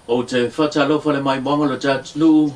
Ou te faatalofa le maimoaga o lo ta atunuu,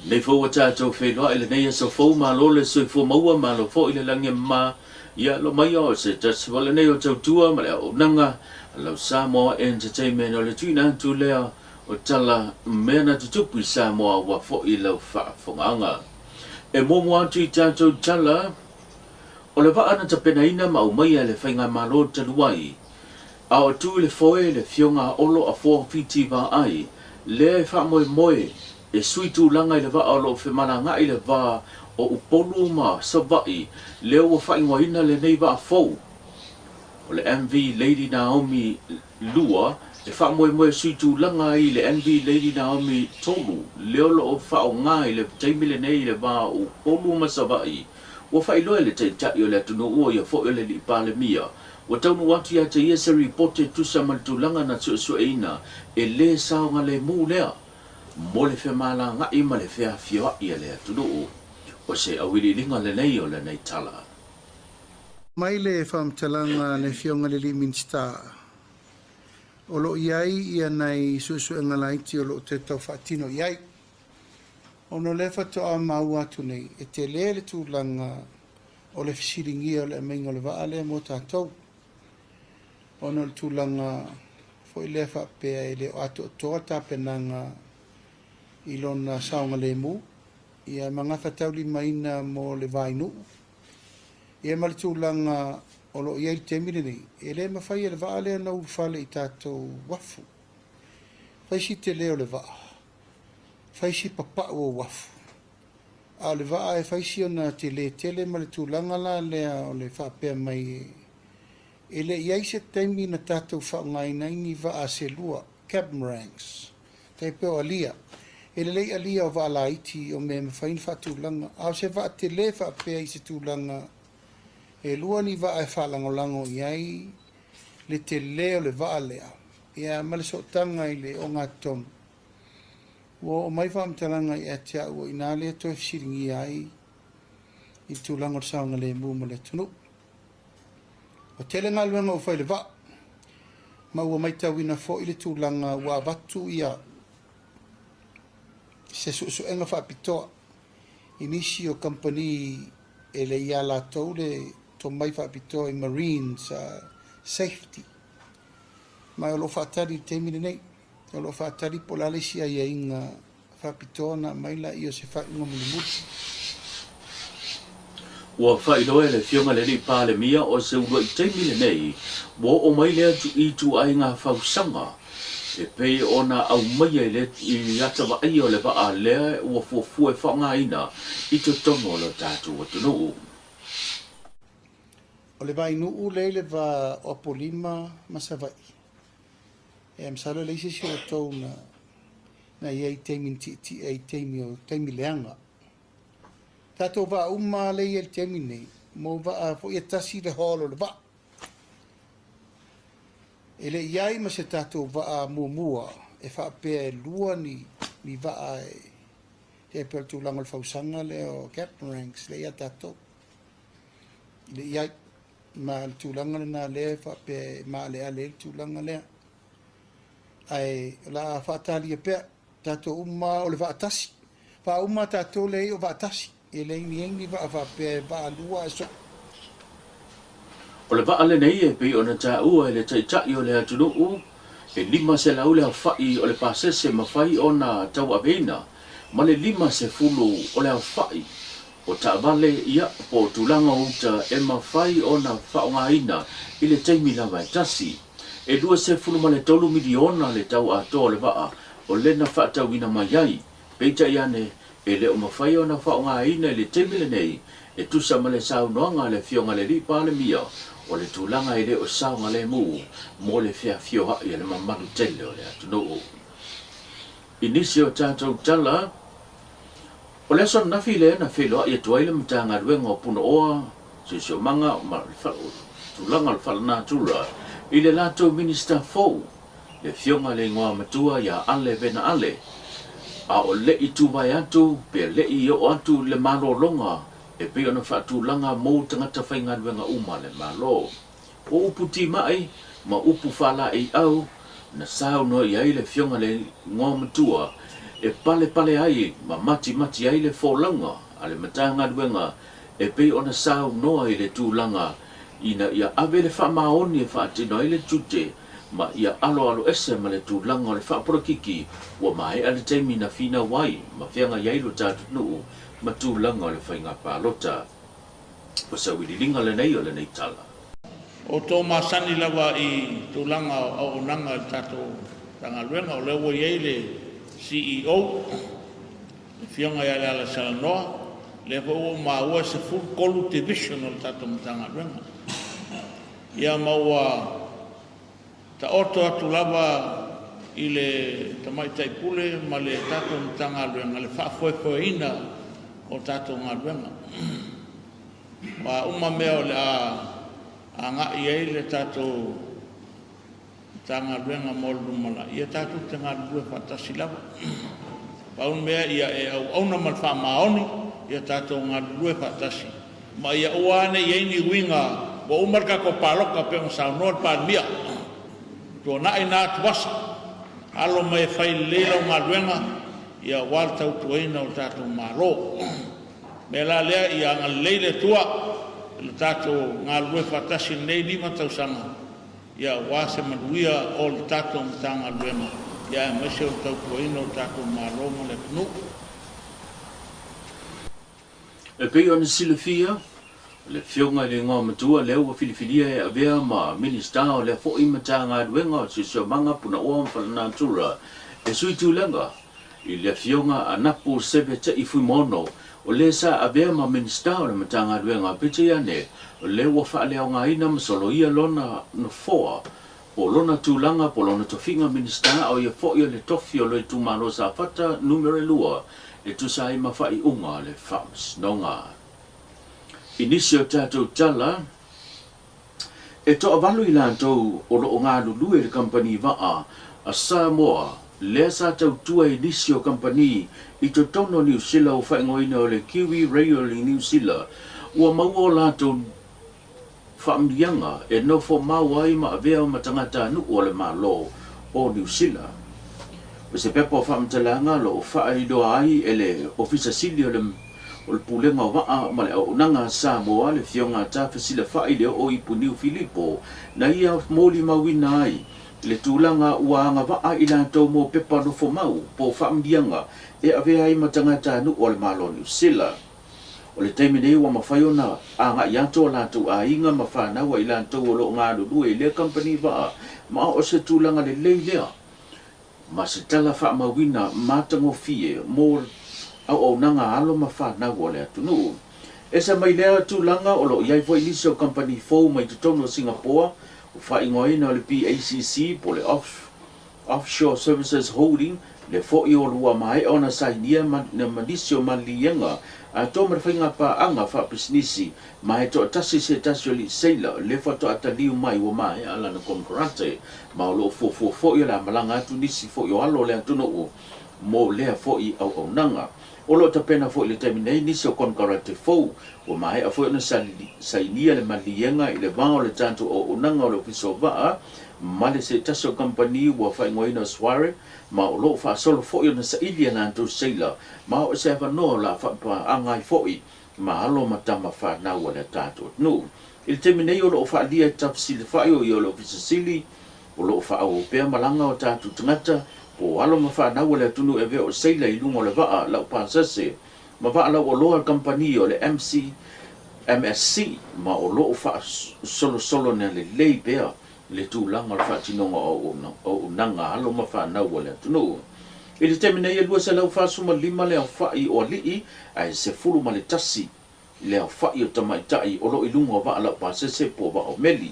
nei foi ua tatou feiloai lenei aso fou, malo le soifua maua, malo foi le lagi e mama, ia lo mai o se tasi foi lenei o tautua ma le auaunaga a lau Samoa Entertainment o le tuuina atu lea o tala mea na tutupu i Samoa ua foi lau faafogaaga. E muamua atu i tatou tala, o le vaa na tapenaina ma aumaia e le Faigamalo talu ai, A o tu i le foe le Afioga a Olo Afoa Fiti Vaai, lea e faamoemoe e sui tulaga i le vaa o lo o femalagaai i le va o Upolu ma Savaii, lea ua faaigoaina lenei vaa fou o le MV Lady Naomi 2 e faamoemoe e sui tulaga ai i le MV Lady Naomi 3 lea o lo o faaaoga i le taimi lenei i le va o Upolu ma Savaii. Ua faailoa e le Taitai o le atunuu o ia foi o le Alii Palemia Ua taunuu atu ia te ia se ripoti e tusa ma le tulaga na suesueina e lē saogalemu lea mo le femalagaʻi ma le feafioaʻi a le atunuu. O se auiliiliga lenei o lenei tala. Mai le faamatalaga a le Afioga i le Alii Minisita, o lo o i ai ia nai suesuega laiti o lo o toe tau faatino i ai. Ona o lea faatoa maua atu nei, e tele le tulaga o le fesiligia o le aumaiga o le vaa lea mo tatou, ona o le tulaga foi lea faapea e le o atoatoa tapenaga i lona saogalemu, ia ma gafataulimaina mo le vainuu, ia ma le tulaga o lo o i ai i le taimi lenei, e le mafai e le vaa lea ona ulufale i tatou uafu. Fai si tele o le vaa, fai si papau o uafu, A o le vaa e fai si ona tele tele ma le tulaga la lea o le faapea mai e le i ai se taimi na tatou faaaogaina ai ni vaa se lua, catamarans, tai pei o alia. E lelei alia o vaa laiti o mea e mafai ona faatulaga, a o se vaa tele faapea i se tulaga e lua ni vaa e faalagolago i ai le tele o le vaa lea, ia ma le sootaga i le ogatotonu. Ua oo mai faamatalaga ia te au o i ina lea e toe fesiligia ai i le tulaga o le saogalemu mo le atunuu. Ua tele galuega ua fai i le vaa, ma ua matauina foi le tulaga ua avatu ia se suesuega faapitoa i nisi o kamupani e le i a latou le tomai faapitoa i marines safety, ma o lo o faatali i le taimi lenei. O lo o faatali po o le a le isi aiaiga faapitoa ona aumai laia o se faaiuga mulimuli. Ua faailoa e le Afioga i le Alii Palemia o se uluai taimi lenei ua oo mai le ituaiga fausaga e pei ona aumaia i le ata vaaia o le vaa lea ua fuafua e faaaogaina i totonu o lo tatou atunuu. O le vainuu lea i le va o Apolima ma Savaii, E masalo e leai se isi o outou na na i ai i taimi na tietie ai i taimi o taimi leaga. Tatou vaa uma lea e i ai i le taimi nei, mo vaa foi e tasi le haul o le vaa. E le i ai ma se tatou vaa muamua e faapea e lua ni, ni vaa e e pei o le tulaga o le fausaga lea o catamarans lea ia tatou. E le i ai. Ma le tulaga lena lea e faapea e maaleale ai le tulaga lea. Ae o le a faatalia pea, tatou uma o le vaa tasi. Vaa uma tatou lea e i ai o vaa tasi. E leai ni ai ni vaa faapea e vaa lua ae soo. O le vaa lenei e pei ona taua e le Taitai o le atunuu, e 500 le aofai o le pasese mafai ona tauaveina ma le 50 o le aofai o taavale, ia, po o tulaga o uta e mafai ona faaaogaina i le taimi lava e tasi. E $23 miliona le tau atoa o le vaa o lena faatauina mai ai, peitai ane, e le o mafai ona faaaogaina i le taimi lenei e tusa ma le saunoaga a le Afioga i le Alii Palemia o le tulaga e le o saogalemu mo le feafioai a le mamalu tele o le atunuu. I nisi o tatou tala, O le aso ananafi lea na feiloai atu ai le Matagaluega o Punaoa, Siosiomaga ma le Tulaga o le Faalenatura i le latou Minisita fou, le Afioga i le Igoamatua ia Ale Vena Ale, a o leʻi tuvae atu pe leʻi oo atu le malologa e pei ona faatulaga mo tagata faigaluega uma a le Malo. O upu timai ma upu faalaeiau. na saunoa i ai le Afioga i le Igoamatua e palepale ai ma matimati ai le folauga a le Matagaluega e pei ona saunoa i le tulaga ina ia ave le faamaoni e faatino ai le tiute ma ia aloaloese ma le tulaga o le faapolokiki ua maea le taimi na finau ai ma feagai ai lo tatou nuu ma tulaga o le faiga palota. O se auiliiliga lenei o lenei tala. O outou masani lava i tulaga o auaunaga i le tatou Matagaluega, o lea ua i ai le CEO, le Afioga ia Lealasalanoa, lea foi ua ou maua e 13 division o le tatou Matagaluega. Ia ma ua taoto atu lava i le Tamaitai Pule ma le tatou Matagaluega le faafoefoeina o tatou galuega. O a uma mea o le a agai i ai le tatou Matagaluega mo le lumanai, ia tatou te galulue faatasi lava. Pau le mea ia e auauna ma le faamaoni, ia tatou galulue faatasi, ma ia aua ne i i ai ni uiga ua uma le tatou palota pei ona saunoa le Palemia. Tuanai na atuvasa, alo mai e fai lelei lau galuega, ia aua le tautuaina o le tatou Malo. O le mea la lea, ia agalelei le Atua i le tatou galulue faatasi i lenei 5 tausaga, ia aua se manuia o le tatou Matagaluega, ia aemaise o le tautuaina o le tatou Malo ma le atunuu. E pei ona silafia, o le Afioga i le Igoamatua lea ua filifilia e avea ma Minisita o lea foi Matagaluega o Siosiomaga, Punaoa ma Falenatura e Sui Tulaga i le Afioga a Napu Seveta'i Fuimaono, o le sa avea ma Minisita o le Matagaluega, peitai ane, o lea ua faaleaogaina ma soloia lona nofoa po o lona tulaga po o lona tofiga Minisita a o ia foi o le tofi o le itumalo Safata Numera 2 e tusa ai ma faaiuga a le Faamasinoga. I nisi o tatou tala, E toavalu i latou o lo o galulue i le kamupani vaa a Samoa lea sa tautua i nisi o kamupani i totonu o Niu Sila ua faaigoaina o le Kiwi Rail i Niu Sila ua maua o latou faamanuiaga e nofo mau ai ma avea ma tagatanuu o le Malo o Niu Sila. O se pepa o faamatalaga o lo o faailoa ai e le Ofisa Sili o le O le Pulega o Vaa ma le Auaunaga a Samoa, le Afioga a Tafesilafa'i le O'o Ipu Niu Filipo, na ia molimauina ai le tulaga ua agavaa i latou mo pepa nofomau po o faamanuiaga e avea ai ma tagatanuu o le Malo o Niu Sila. O le taimi nei ua mafai ona agai atu o latou aiga ma fanau a i latou o lo o galulue i lea kamupani vaa ma o se tulaga lelei lea ma se tala faamauina matagofie mo auaunaga alo ma fanau o le atunuu. Ese mai lea tulaga o lo o i ai foi nisi o kamupani fou mai totonu o Singapoa ua faaigoaina o le PACC po o le Offshore Services Holding le foi o ua maea ona sainia ma nisi o maliliega atoa ma le faigapaaga faapisinisi ma e toatasi se tasi o alii seila le faatoa taliu mai ua maea lana konekarate ma o lo o fuafua foi o le a malaga atu nisi foi o alo o le atunuu mo lea foi auaunaga. O lo o tapena foi i le taimi nei nisi o konekarate fou ua maea foi ona sainia le maliliega i le va o le tatou auaunaga o le Ofisa o Vaa ma le se tasi o kamupani ua faaigoaina o Swire ma o lo o faasolo foi ona saili a latou seila ma o se avanoa o le a faapaaga ai foi ma alo ma tama fanau a le tatou atunuu. I le taimi nei o lo o faaalia e Tafesilafai o ia o le Ofisa Sili, o lo o faaauau pea malaga o tatou tagata po o alo ma fanau a le atunuu e avea o seila i luga o le vaa laupasese ma vaa lauoloa a le kamupani o le MC, MSC ma o lo o faasolosolo lelei pea le tulaga o le faatinoga o auaunaga a alo ma fanau a le atunuu. I le taimi nei e 245 le aofai o alii ae 11 le aofai o tamaitai o lo o i luga o vaa laupasese po o vaa o meli.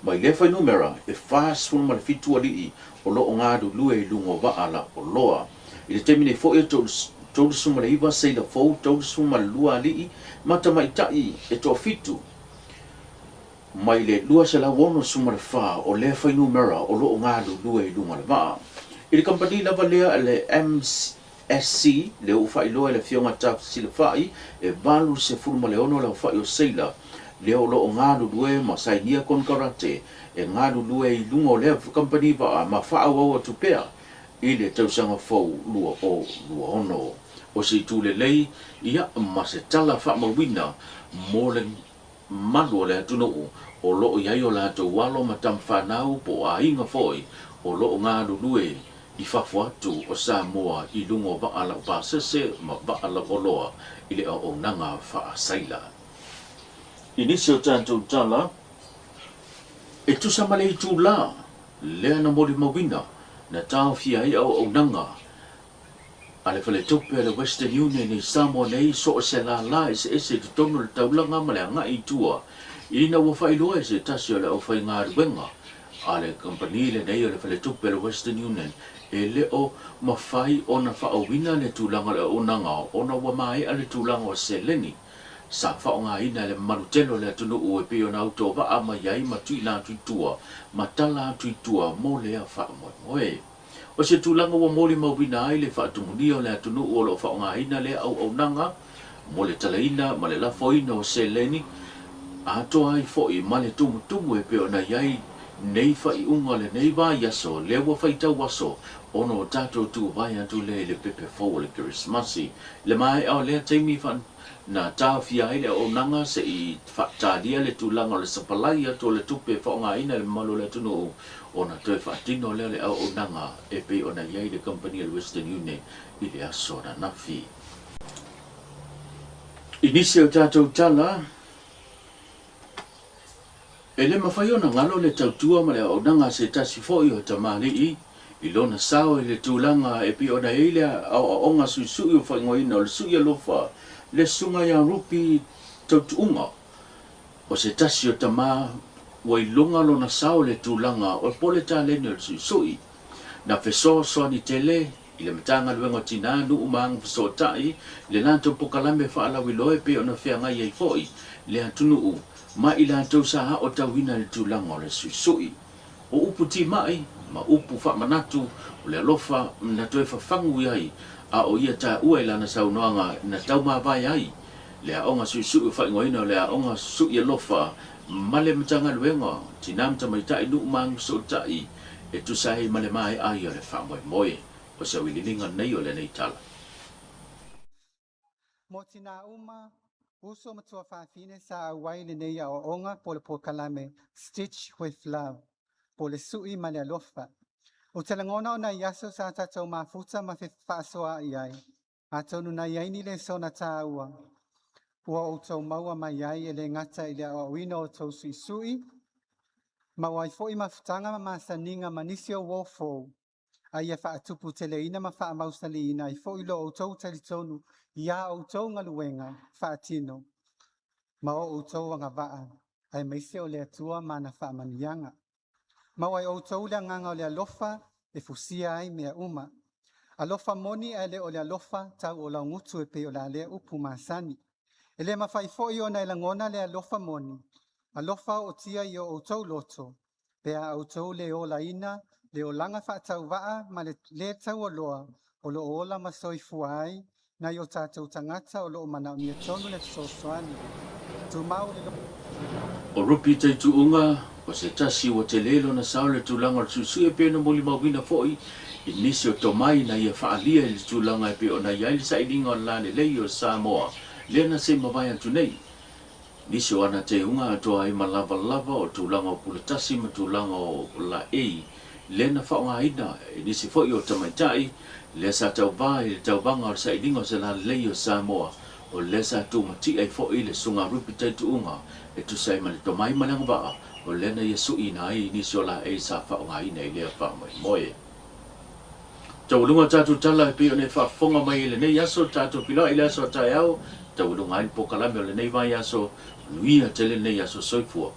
Mai lea fuainumera e 47 alii o lo o galulue i luga o vaa lauoloa. I le taimi nei foi e 39 seila fou, 32 alii ma tamaitai e toafitu. Mai le 264 o lea fuainumera o lo o galulue i luga o le vaa. I le kamupani lava lea a le MSC, lea ua faailoa e le Afioga Taff Silafai, e 86 le aofai o seila lea o lo o galulue ma sainia konekarate. e galulue i luga o lea kamupani vaa ma faaauau atu pea i le tausaga fou 2026. O se itu lelei ia ma se tala faamauina mo le malu o le atunuu o lo o i ai o latou alo ma tama fanau po o aiga foi o lo o galulue i fafo atu o Samoa i luga o vaa laupasese ma vaa lauoloa i le auaunaga faasaila. I nisi o tatou tala, e tusa ma le itulā lea na molimauina na taofia ai auaunaga a le Faletupe a le Western Union i Samoa nei so o se lālā eseese i totonu o le taulaga ma le agai i tua ina ua faailoa e se tasi o le aufaigaluega a le kamupani lenei o le Faletupe a le Western Union e le o mafai ona faaauina le tulaga o le auaunaga ona ua maea le tulaga o seleni sa faaaogaina e le mamalu tele o le atunuu e pei ona autovaa mai ai ma tuuina atu i tua ma tala atu i tua mo lea faamoemoe. O se tulaga ua molimauina ai le faatumulia o le atunuu o lo o faaaogaina lea auaunaga mo le talaina ma le lafoina o seleni, atoa ai foi ma le tumutumu e pei ona i ai nei faaiuga o lenei vaiaso lea ua faitau aso ona o tatou tuvae atu lea i le pepe fou o le Kerisimasi. I le maea o lea taimi na taofia ai le auaunaga se i faatalia le tulaga o le sapalai atu o le tupe e faaaogaina e le mamalu o le atunuu ona toe faatino lea o le auaunaga e pei ona i ai le kamupani a le Western Union i le aso ananafi. I nisi o tatou tala, e le mafai ona galo le tautua ma le auaunaga a se tasi foi o tamalii i lona sao i le tulaga e pei ona i ai le aoaoga suisui o faaigoaina o le Sui Alofa, le Susuga ia Rupi Tautuuga. O se tasi o tama ua iloga lona sao i le tulaga o po le taleni o le suisui. Na fesoasoani tele i le Matagaluega o Tinā, Nuu ma Agafesootai le latou pokalame faalauiloa e pei ona feagai ai foi le atunuu ma i latou sa aotauina i le tulaga o le suisui. O upu timai ma upu faamanatu o le alofa na toe fafagu i ai a o ia taua i lana saunoaga na taumavae ai le aoga suisui o faaigoaina o le aoga sui alofa ma le Matagaluega o Tinā ma Tamaitai Nuu ma Agafesootai e tusa ai ma le maea ai o le faamoemoe o se auiliiliga nei o lenei tala. Mo tinā uma, uso ma tuafafine sa auai lenei aoaoga po o le polokalame Stitch with Love, po o le Suʻi ma le Alofa. Ou te lagona o nai aso sa tatou mafuta ma fefaasoaai ai, atonu na i ai ni lesona tāua ua outou maua mai ai e le gata i le aoaoina o tou suisui, maua ai foi mafutaga ma masaniga ma nisi o uo fou, a ia faatuputeleina ma faamausaliina ai foi lo outou talitonu i a outou galuega faatino ma o outou agavaa, aemaise o le Atua ma ana faamanuiaga. Maua e outou le agaga o le alofa e fusia ai mea uma. Alofa moni ae le o le alofa tau o laugutu e pei o la lea upu masani. E le mafai foi ona e lagona le alofa moni, alofa ootia i o outou loto, pe a outou le olaina le olaga faatauvaa ma le le taualoa o lo o ola ma soifua ai nai o tatou tagata o lo o manaomia tonu le fesoasoani. Tumau le. O Rupi Taituuga, o se tasi ua tele lona sao i le tulaga o le suisui e pei ona molimauina foi i nisi o tomai ina ia faaalia i le tulaga e pei ona i ai le sailiga o le lalelei o Samoa lea na se i mavae atu nei. Nisi o ana teuga atoa ai ma lavalava o tulaga o puletasi ma tulaga o laei lea na faaaogaina e nisi foi o tamaitai lea sa tauva i le tauvaga o le sailiga o se lalelei o Samoa, o lea sa tumatia ai foi le Susuga Rupi Taituuga e tusa ai ma le tomai ma le agavaa o lea na ia suiina ai nisi o laei sa faaaogaina i lea faamoemoe. Taualuga o tatou tala e pei ona e faafofoga mai ai i lenei aso, tatou filoai i le aso a taeao, taualuga ai le pokalame o lenei vaiaso, manuia tele lenei aso soifua.